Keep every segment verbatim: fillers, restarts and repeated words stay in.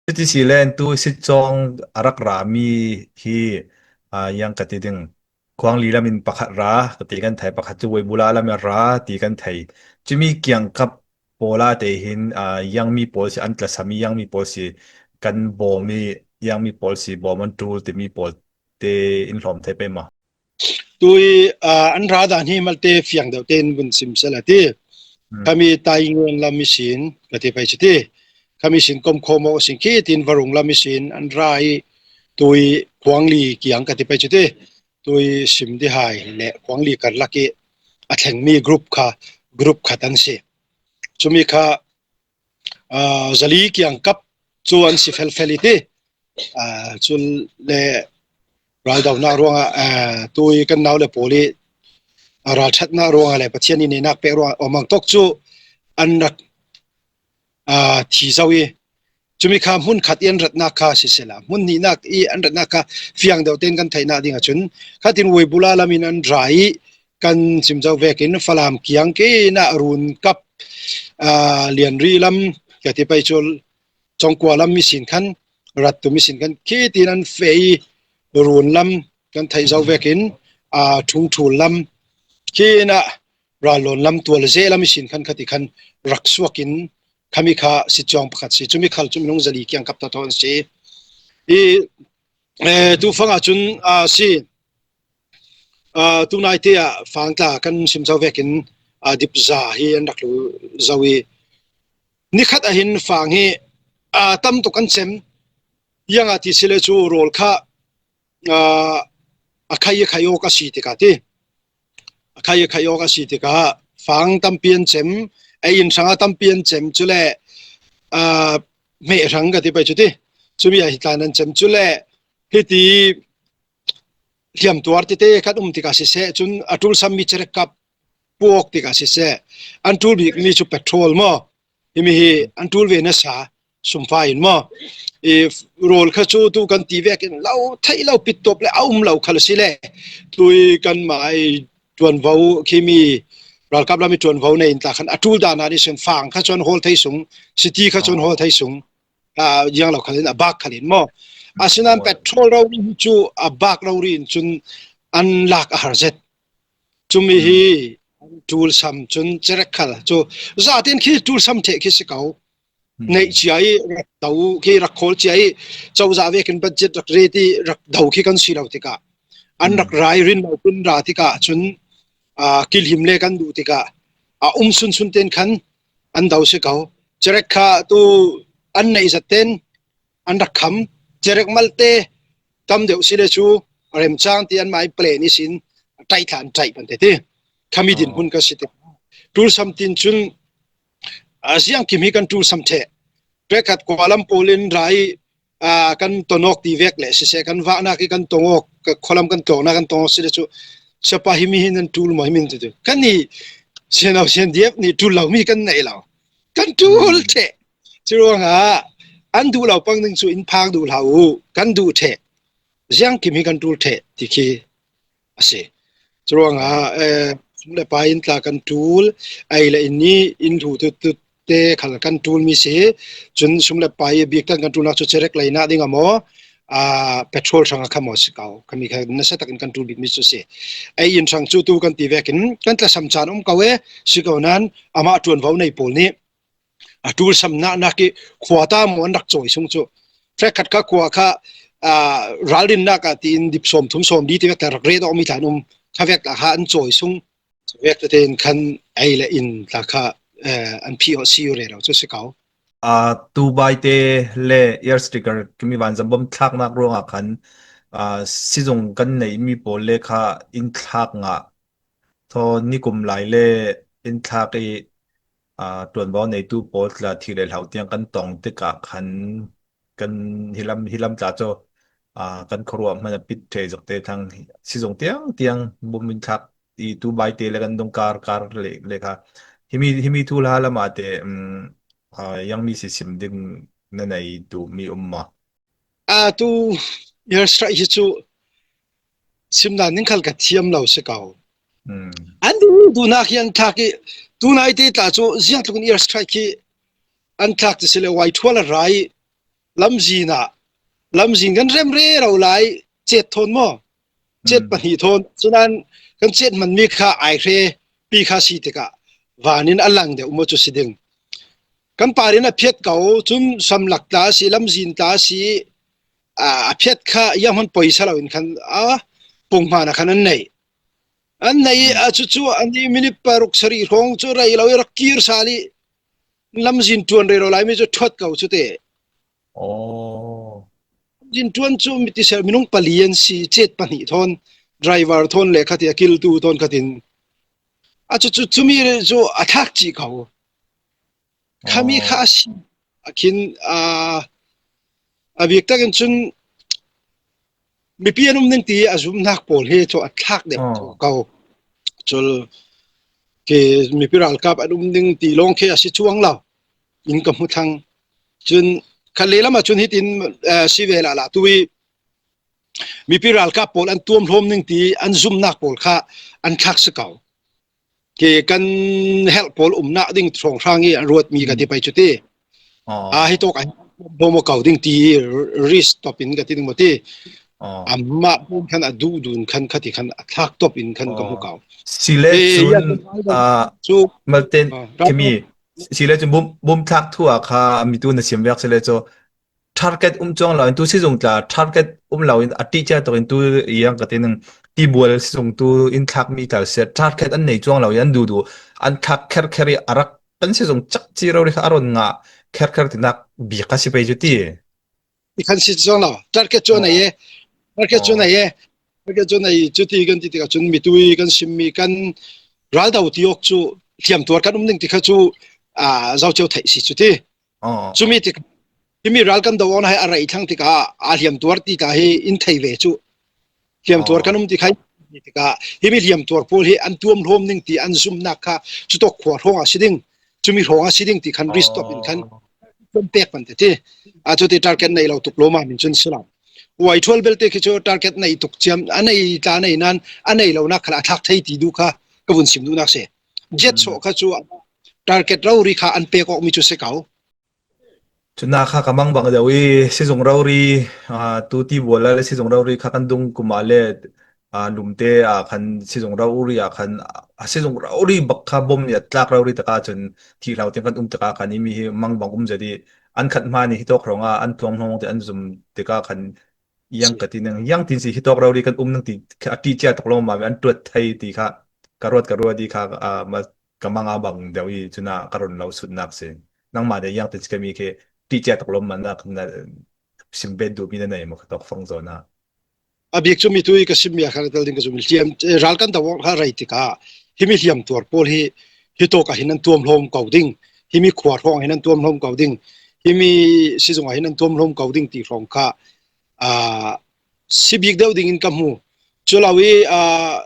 Cuti si len tu sitcawng a rak rami hi, aa, yang ka ti ding. Khuangli lam in pakhat ra, ka ti kan thei, pakhat cu Weibula lam in ra, ti kan thei. Cumi kiangkap pawl ah te hin, aa, yang mi pawl si an tlasam i, yang mi pawl si kan bawm i, yang mi pawl si bawm an ṭul timi pawl te in hlawm thei pei maw? Tui, aa, an ra dan hi malte fiang deuh tein vun sim sela ti. Hmm. Khami Taingen lam ihsin ka ti pei cu ti. Khami sin komkhawm awk sin khi tin Varung lam ihsin an ra i tui Khuangli kiang ka ti pei cu ti. Tui sim ti hai le Khuangli karlak i a thlengmi group kha, group khat an si. Cumi kha, aa, zali kiangkap cu an si felfel i ti. Aa, cu le raldonak ruangah, aa, tui kan nau le pawl i, aa, ralṭhatnak ruangah le Pathian i neinak pek ruangah awmang tawk cu an rak, aa, thi zo i, cumi kha hmun khat i an ratnak kha sisela, hmun hnihnak i an ratnak kha fiang deuh tein kan theihnak ding ahcun, khatin Weibula lam in an ra i kan sim zo vekin Falam kiang khin ah run kap, aa, Lianri lam ka ti pei cu Congkua lam ihsin khan, rat tum ihsin khan, khi tin an feh i run lam kan theih zo vekin, aa, Ṭhungṭhul lam, khin ah Rallon lam tual zeh lam ihsin khan khati khan rak suak in khami kha sitcawng pakhat si. Cumi khal cu minung zali kiangkap thotho an si. I, eh, tu fang ahcun, aa, si, aa, tu naite ah fang tla kan sim zo vekin, aa, dipza hi an rak lu zo i, nikhat ah hin fang hi, aa, tam tuk an cem. Ziangah ti si le cu rawl kha, aa, a khai a khai awk a si tikah ti. A khai a khai awk a si tikah fang tampi an cem, ei in hrang a tampi an cem, cule, aa, hmeh hrang ka ti pei cu ti. Cumi ah hi tlan an cem, cule hiti hliamtuar tete kan um tikah siseh, cun a ṭulsammi cerek kap puak tikah siseh, an ṭul bikmi cu petrol maw? Himi hi an ṭul ve nasa, sumfa in maw? I rawl kha cu tu kan ti vekin lo theih lo, pittop le a um lo khal si le, tui kanmah i ṭuanvo, khimi ralkap lam i ṭuanvo nei in tla khan a ṭul dan ah ihsin fang kha cu an hawl thei sung, city kha cu an hawl thei sung, aa, ziang lo khal in, a bak khal in maw? Asinain petrol rori hi cu a bak rori in cun an lak a har zet. Cumi hi an ṭulsam cun cerek khal cu zaten khi ṭulsam ṭheh khi si ko. Neih cia i rak do khi rak khawl cia i cozah vekin budget rak ret i rak do khi kan si lo tikah an rak ra i rin lo kun ra tikah cun, aa, kilhim le kan duh tikah a um sunsun ten khan an do si ko. Cerek kha tu an neih zat ten an rak kham. Cerek malte tam deuh si le cu a remcang ti anmah i plan ihsin a ṭaih thla an ṭaih pante ti. Khami din hun ka si ti. Ṭulsam tin cun, aa, ziangkim hi kan ṭulsam ṭheh. Ṭekhat khualam pawl in ra i, aa, kan ton awk ti vek le siseh, kan vahnak i kan tong awk, ka khualam kan tlawknak kan tong awk si le cu, siapa himi hi nan ṭul maw, himi nan ti tu. Kan i sianau siandiap nih ṭul lomi kan neih lo. Kan ṭul ṭheh. Curuangah an duh lo pang ding cu in phak duh hlah u, kan duh ṭheh. Ziangkim hi kan ṭul ṭheh ti khi a si. Curuangah, eh, sum le pai in tla kan ṭul, ei le in nih in hlu tutut te khal kan ṭulmi si. Cun sum le pai bik tan kan ṭulnak cu cerek leinak ding a maw, aa, petrol hrang a kha maw si ko. Khami kha nasa takin kan ṭul bikmi cu si. Ei in hrang cu tu kan ti vekin kan tlasam caan um ko e, si ko nain amah ṭuanvo nei pawl nih a ṭulsamnak nak i khuata maw an rak cawi sung cu. Ṭekhat kha khua kha, aa, ralrinnak ah tiin dip sawm thum sawm li ti vek tla rak ret awkmi tla an um. Kha vek tla kha an cawi sung. Vek tete in khan ei le in tla kha, eh, an phih awk si u rero cu si ko. Aa, tubaite le airstrike kimi vanzam bom thlaknak ruangah khan, aa, sizung kan neihmi pawl le kha in thlak ngah. Thaw nikum lai le in thlak i, aa, ṭuanvo neitu pawl tla thih le hlau tiang kan tong tikah khan kan hilam, hilam tla cu, aa, kan khuaruah hmanh a pit ṭheh zok te thang sizung tiang tiang bum in thlak i tubaite le kan dungkar kar le, le kha himi, himi thu hla lam ah te, um, aa, ziangmi si sim ding na nei duhmi um maw? Aa, tu airstrike hi cu sim dan ning khal ka thiam lo si ko. An duh duhnak hi an thlak i, tu naite tla cu ziangtluk in airstrike hi an thlak ti si le, Waithual a ra i, lamzin ah, lamzin kan rem rero lai, chet thawn maw, chet pahnih thawn, chunan kan chet man mi kha ai hre pi kha si tikah vanin a lang deuh maw chu si ding. Kan parin a phiat ko, cun samlak ta si, lamzin ta si, a phiat kha iang hman poisa lo in khan a pung hmana khan an nei. An nei a cu cu an i minute paruk sarih hrawng cu rei lo i rak kir sal i lamzin ṭuan rero lai mi cu ṭhuat ko cu te. Lamzin ṭuan cu mi ti ser minung pali an si, chet pahnih thawn, driver thawn le khat i a kiltu thawn khat in a cu cu cumi cu a thlak cih ko. Khami kha a si a khin a bik takin cun mipi an um ning ti a zumnak pawl hi cu a thlak deuh ko. Cul ke mipi ralkap an um ning ti lawng khi a si cuang lo in ka hmu thlang. Cun khan lei lamah cun hitin si ve lala tu i mipi ralkap pawl an tuamhlawm ning ti an zumnak pawl kha an thlak si ko. Ke kan helh pawl umnak ding hrawnghrang i a ruatmi ka ti pei cu ti. A hi tawk a hi bawm aw ko ding ti risk tawp in ka ti ding maw ti. Amah bawm khan a duh dun khan kha ti khan a thlak tawp in khan ka hmu ko. Si le cun, malte, kimi si le cun bum thlak thu a kha mi tu na sim vek si le cu target um cuang lo in tu sizung tla target um lo in a ṭih cia tuk in tu iang ka ti ning tibual sizung tu in thlak mi tal sia target an nei cuang lo in an duhduh an thlak kherkher i a rak kan sizung cak ci rori kha a ron ngah kherkher tinak bik a si pei cu ti. I khan si cuang lo target cu a nei e, target cu a nei e, target cu a nei cu ti kan ti tikah cun mitui kan simmi kan raldo ti awk cu hliamtuar kan um ning ti kha cu zocio theih si cu ti. Cumi tikah himi ral kan do awkna hi a rei thlang tikah a hliamtuar ti ta hi in thei ve cu. Hliamtuar kan um ti kha in thei tikah himi hliamtuar pawl hi an tuamhlawm ning ti an zumnak kha cutawk khua hrawng a si ding, cumi hrawng a si ding ti khan risk tawp in khan kan pek pan te ti. A cuti target nei lo tuk lo ma min cun si lo. Uai ṭhual belte khi cu target nei tuk ciam a nei ta nei nan a nei lonak khal a thlak thei ti duh kha ka vun sim duhnak si. Jet sawh kha cu target rori kha an pek awk mi cu si ko. Cuna kha ka mangbang deuh i sizung rori, aa, tu ti bual le sizung rori kha kan dung kum ah le, aa, lumte ah khan sizung rori ah khan, aa, sizung rori bak kha bom i a tlak rori taka cun thih hlau tiang kan um taka khan i mi hi mangbang um zet i an khat hma nih hitawk hrawng ah an tuam hrawng te an zum tikah khan iang ka ti ning, iang tin si hitawk rori kan um nang ti a ṭih cia tuk lo ma an ṭuat thei ti kha ka ruat ka ruat i kha, aa, ma ka mang a bang deuh i cuna ka run lo sutnak si. Nangmah nih iang tin si kami khi ṭih cia tuk lo ma na sim bet duhmi na nei maw ka tawk fang zawn ah. A bik cu mitui ka simmi a kha ka tel ding ka zum hliam, eh, ral kan do awk kha rei tikah himi hliamtuar pawl hi hitawk ah hin an tuamhlawm ko ding, himi khua hrawng ah hin an tuamhlawm ko ding, himi sizung ah hin an tuamhlawm ko ding ti hrawng kha, aa, si bik deuh dingin ka hmu. Cu lo i, aa,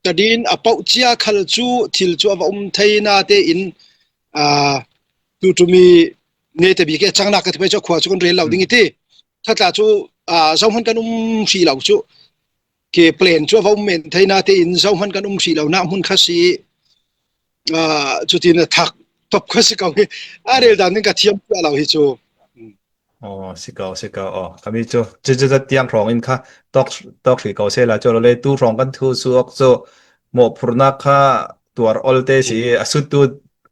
tadin a pauh cia khal cu thil cu a va um thei na tein, aa, tu ṭum i nete bik e cangnak ka ti pei cu a khua cu kan rel lo ding i ti. Khatla cu, aa, zohman kan um hrih lo cu ke plan cu a va um men thei na tein zohman kan um hrih lo na hmun kha si. Aa, cutin a thak top kha si ko hi. A rel dan ding ka thiam cia lo hi cu. Aw, si ko, si ko. Aw, kami cu cucu tiang hrawng in kha tawk, tawk hrih ko sela cu lo le tu hrawng kan thu suak cu mawhphurhnak kha tuar olte si i a suttu,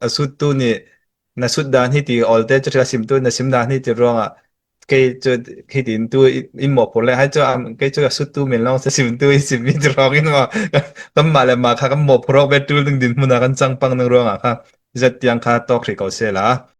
a suttu nih na sut dan hi ti olte cu hril a simtu na sim dan hi ti ruangah kei cu hitin tu in mawhphurh le hai cu kei cu a suttu min lawng si simtu i simmi ti hrawng in maw kanmah le mah kha kan mawhphurh awk ve ṭul ding dinhmun ah kan cang pang ning ruangah kha zat tiang kha tawk hrih ko sela.